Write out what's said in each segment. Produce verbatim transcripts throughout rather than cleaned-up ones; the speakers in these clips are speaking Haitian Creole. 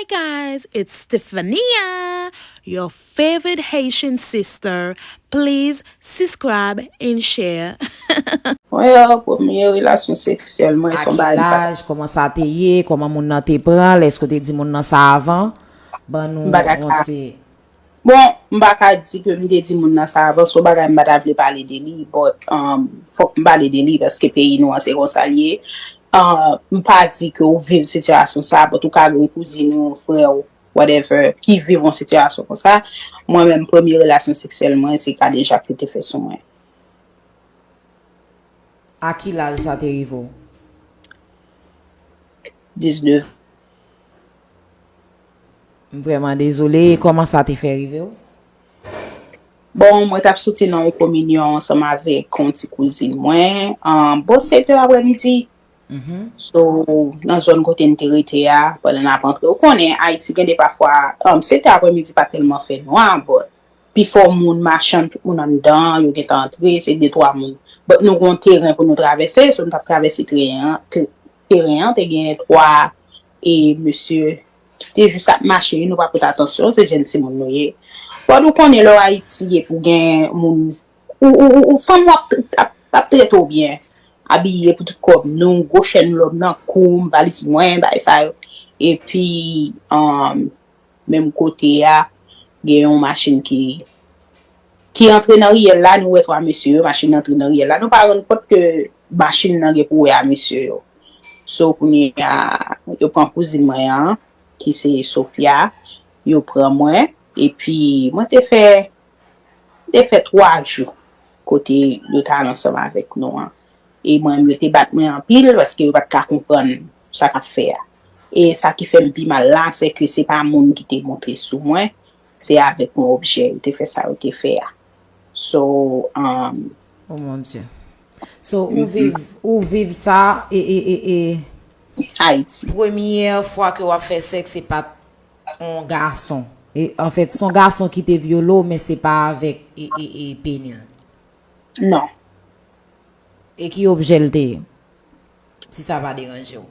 Guys, it's Stefania, your favorite Haitian sister. Please subscribe and share. Mwen yo, premye relasyon seksyèl mwen se yon bagay m pa t ap. A ki laj? Kòman sa te ye? Kòman moun nan te pran l? Èske w te di moun nan sa avan? Ban nou yon ti. Bon, m pa ka di ke m te di moun nan sa avan, se yon bagay m pa ta vle pale de li, but um, fòk m pale de li paske peyi nou an se konsa l ye. Uh, m pa di ke w viv sitiyasyon sa, but ou ka gen yon kouzin ou, yon frè w, whatever, ki viv yon sitiyasyon konsa. Mwen menm, premye relasyon seksyèl mwen, se kadejak yo te fè sou mwen. A ki laj sa te rive w? Diznèf. M vrèman dezole. E kòman sa te fè rive w? Bon, mwen t ap soti nan yon kominyon ansanm avèk yon ti kouzin mwen. Um, bon, sèt è aprèmidi. So, nan zòn kote n te rete a, pandan n ap antre, ou konnen, Ayiti gen de pafwa, um, sèt è aprèmidi pa tèlman fè nwa, but pifò moun machann, tout moun anndan, yo gentan antre, se de twa moun. But nou gen yon teren pou nou travèse, so nou t ap travèse teren an, te- teren an, te gen twa e mesye ki te jis ap mache, nou pa pote atansyon, se jèn timoun nou ye. But ou konnen lè w Ayiti epi w gen moun, ou, ou, ou, ou fanm w ap, ap, ap trete w byen, abiye pou tout kòb nou, gwo chèn lòm nan kou m, valiz mwen, bagay sa yo. Epi, um, menm kote a, gen yon machin ki ki antre nan riyèl la, nou wè twa mesye yo, machin nan antre nan riyèl la. Nou pa rann kont ke machin nan gen pou wè a mesye yo. So, kounye a, yo pran kouzin mwen an, ki se Sofia, yo pran mwen, epi mwen te fè, te fè twa jou kote yo t al ansanm avèk nou an. E mwen menm, yo te bat mwen anpil paske yo pa t ka konprann sa k ap fè a. E sa ki fè m pi mal la, se ke se pa moun ki te monte sou mwen, se avèk yon objè yo te fè sa yo te fè a. So, um, Oh mon Dieu. So, ou viv, ou viv sa, e, e, e, e Ayiti. Premyè fwa ke w ap fè sèks, se pa t yon gason. E, anfèt, se yon gason ki te vyole w, men se pa avèk e, e, e peni l. Non. E ki objè l te ye? Si sa pa deranje w.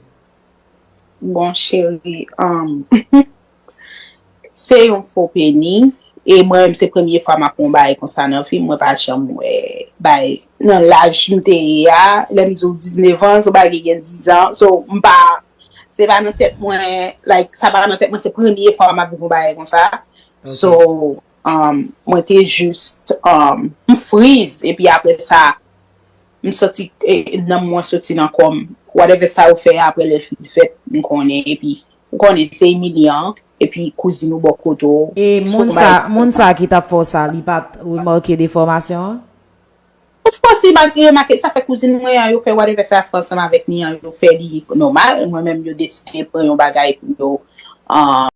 Bon, cheri, um, se yon fo peni. E mwen menm, se premye fwa m ap wè yon bagay konsa nan vi m. Mwen pa janm wè bagay nan laj m te ye a. Lè m di w diznèf an, se yon bagay ki gen diz an. So, m pa, se pa nan tèt mwen, like, sa pa nan tèt mwen, se premye fwa m ap viv yon bagay konsa. So, um, mwen te jis, um, m friz. Epi apre sa, m santi e, nanm mwen soti nan kò m. Whatever sa yo fè a, apre lè l fin fèt, m konnen. Epi, ou konnen, se imilyan. Epi, kouzin ou bò kote w. E moun sa, moun sa ki t ap fè w sa, li pa t remake defòmasyon an? Of course, li pa t remake, sa fè kouzin mwen an, yo fè whatever sa fè ansanm avèk li an, yo fè li nòmal. Mwen menm, yo deside pran yon bagay pou yo, um,